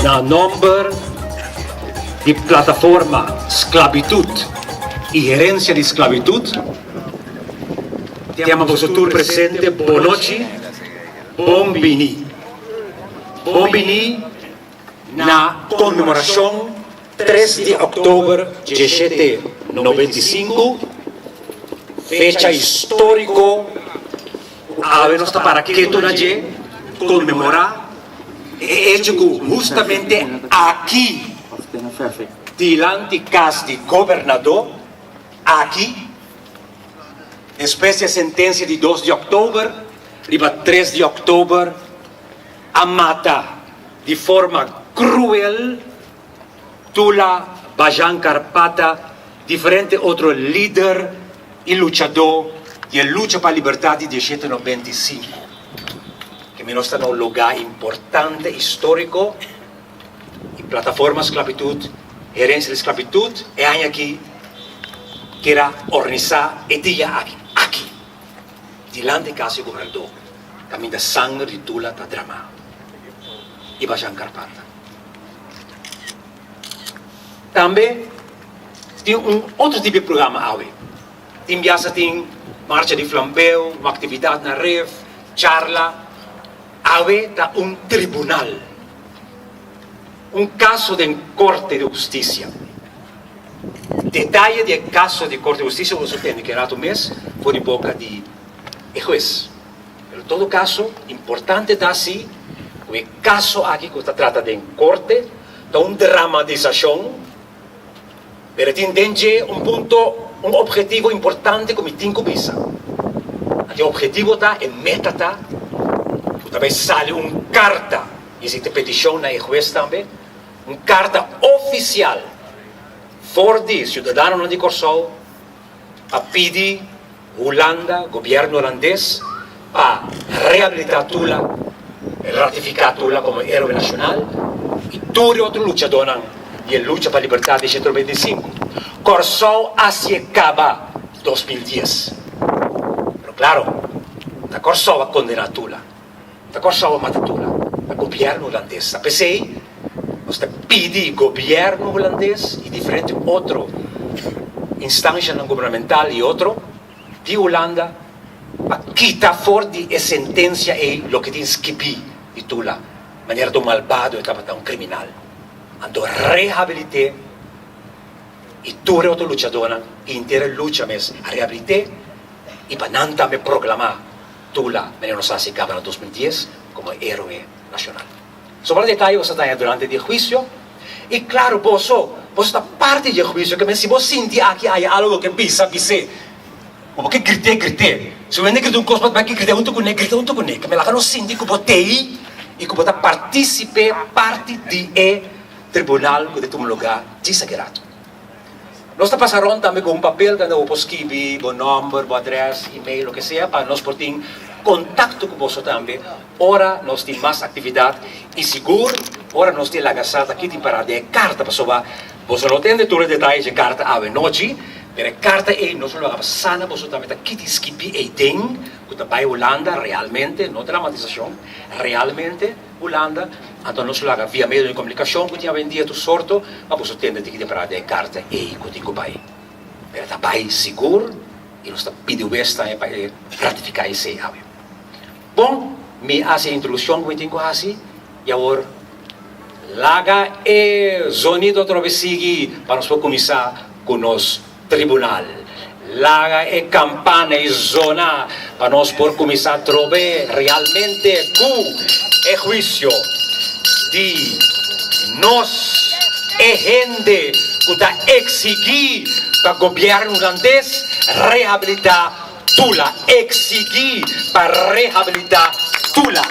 Na nòmber di Plataforma Sklabitut i Herensia di Sklabitut, ta yama boso tur presente bonochi, bon bini. Bon bini na konmemorashon 3 di òktober 1795, fecha históriko ku awe nos ta para ketu na dje, konmemorá e echo ku hustamente aki, dilanti kas di gobernadó, aki, despues di e sentensia di 2 di òktober, riba 3 di òktober a mata di forma kruel Tula, Bajan Karpata, diferente otro lider i luchadó di e lucha pa libertat di 1795. Ke mi nos ta na un lugá importante históriko i Plataforma Sklabitut, Herensia di Sklabitut e aña aki kier a organisá e dia aki, aki, dilanti kas di gobernadó, kaminda sanger di Tula ta dramá i Bajan Karpata. Tambe tin un otro tipo di programa awe. Tin biaha tin marcha di flambeu, un aktividat na ref, charla. Awe ta un tribunal, un kaso den korte di hustisia. Detaye di e kaso di korte di hustisia boso tende ki rato mes for di boka di e hues. Pero todo kaso, importante ta si ku e kaso aki ku ta trata den korte ta un dramatisashon, pero tin den dje un punto, un ophetivo importante ku mi tin ku bisa. Anto e ophetivo ta, e meta ta, ku ta bai sali un karta, i esei ta petishon na e hues tambe, un karta ofisial for di siudadanonan di Kòrsou pa pidi Hulanda, gobièrnu hulandes, pa rehabilitá Tula, ratifiká Tula komo héroe nashonal i tur e otro luchadónan di e lucha pa libertat di 125. Kòrsou a hasié kaba 2010. Pero klaro, ta Kòrsou a kondená Tula, ta Kòrsou a mata Tula, ta gobièrnu hulandes. Ta p'esei nos ta pidi gobièrnu hulandes i diferente otro instanshanan gubernamental i otro di Hulanda pa kita for di e sentensia ei loke tin skibí di Tula manera ta un malbado e tabata un kriminal. Anto rehabilit'é i tur e otro luchadónan i henter e lucha mes a rehabilit'é i pa nan tambe proklamá Tula manera nos a hasi kaba na 2010 komo héroe nashonal. Sobra detaye boso ta haña durante di e huisio. I klaru, boso, boso ta parti di e huisio. Ke men si bo sinti aki aya algu bo ke bisa, bis'é. Ku bo ke grit'é, grit'é. Si bo hende grita un kos, bo ta bai ke grita huntu kuné, grita huntu kuné. Ke men laga nos sinti ku bo t'ei i ku bo ta partísipe, parti di e tribunal ku ta tuma lugá djis aki ratu. Nos ta pasa rond tambe ku un papel kanda bo por skibi bo nòmber, bo adrès, email, loke sea pa nos por tin kontakto ku boso tambe ora nos tin mas aktividat i sigur ora nos tin laga sa ta ki tin pará den e karta pasobra boso no tende tur e detaye dje karta awe nochi pero e karta ei nos lo laga pa sa na boso tambe ta ki tin skibi ei den ku ta bai Hulanda realmente no dramatisashon realmente. Hulanda, anto nos laga via medio di komunikashon ku tin awendia tur sorto pa boso tende tiki temprano den e karta ei ku tin ku bai. Pero ta bai sigur i nos ta pidi wes tambe pa e ratifiká esei awe. Bon, mi a hasi e introdukshon ku mi tin ku hasi i awor laga e zonido atrobe sigui pa nos por kuminsá ku nos Tribunal. Laga e kampana i zona pa nos por kuminsá trobe realmente ku e huisio di nos e hende ku ta eksigí pa gobièrnu hulandes rehabilitá Tula. Eksigí pa rehabilitá Tula.